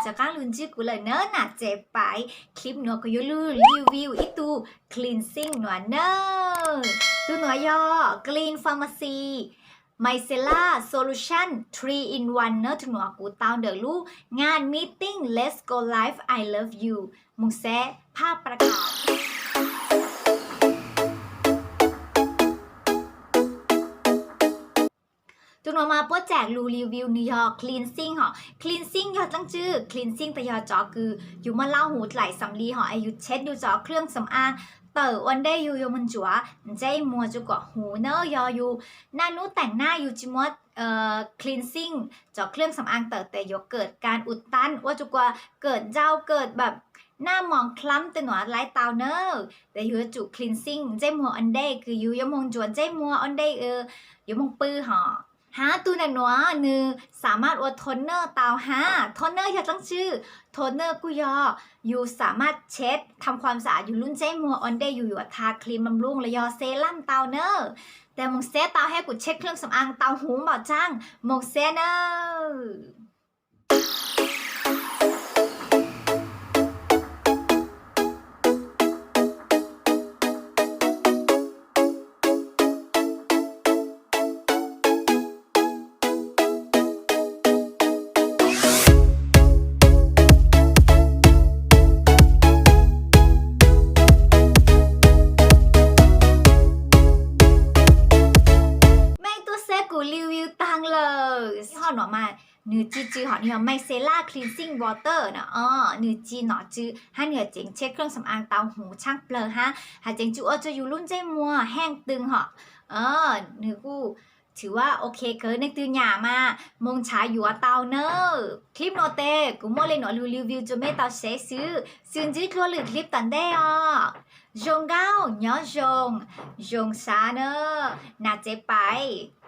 Rov qab lug ntsib kuv lawm nawb nam tsev paiv. Clip nuav kuv yuav lug review ib tug cleansing nuav nawb. Tug nuav yog Clean Pharmacy Micellar Solution three in one nawb. Tug nuav kuv tau ntawm lub ngaan meeting Let's Go Live I Love You. Moog saib phaj pab kaum. Tug nuav mas puab tsaam lug review nwg yog cleansing hom. Cleansing yog dlaab tsi? Cleansing tas yog cov kws yug muaj laub huv dlaim xam li hom es yug tsheb yug cov khwj xam aav tawm ua ntej yug yuav moog ntsuav ntsej muag rua kuas huv nawb. Yog yug naj nub taam naj yug tsi muab cleansing cov khwj xam aav tawm tes yuav kawm kas ua taab ua rua kuas kawm ntsau kawm naj moog klam tej nuav laib tau nawb. Tes yug yuav tsum cleansing ntsej muag ua ntej kws yug yuav moog ntsuav ntsej muag ua ntej yuav moog pw hom. Hab tug ntawm nuav nwg xam maj ua toner tau hab. Toner yog dlaab tsi? Toner kuj yog yug xam maj tsheb tham khua xam yug lub ntsej muag ua ntej yug yuav tha cream bamb lug los yog serum tau nawb. Tes moog saib tau hab kuv tsheb khwj xam aav tau huv npaum caag, moog saib nawb. Mej tuaj saib kuv review taag lawm. Hom nuav mas nwg tsi tsw hom, nwg yog micellar cleansing water na. Nwg tsi nom tsw hab nwg yog tseev tsheb khwj xam aav tau huv tshaaj plawg hab has tseev tsw ua rua yug lub ntsej muag heej twg hom. Nwg kuj txhw ua ok kawg, leej twg nyam mas moog nrhav yuav tau nawb. Clip nuav tes kuv muaj le nuav lug review rua mej tau saib xwb, sib ntsib dlua lwm clip tom ntej os. Zoo nkauj nyob zoo, zoo sab nawb nam tsev paiv.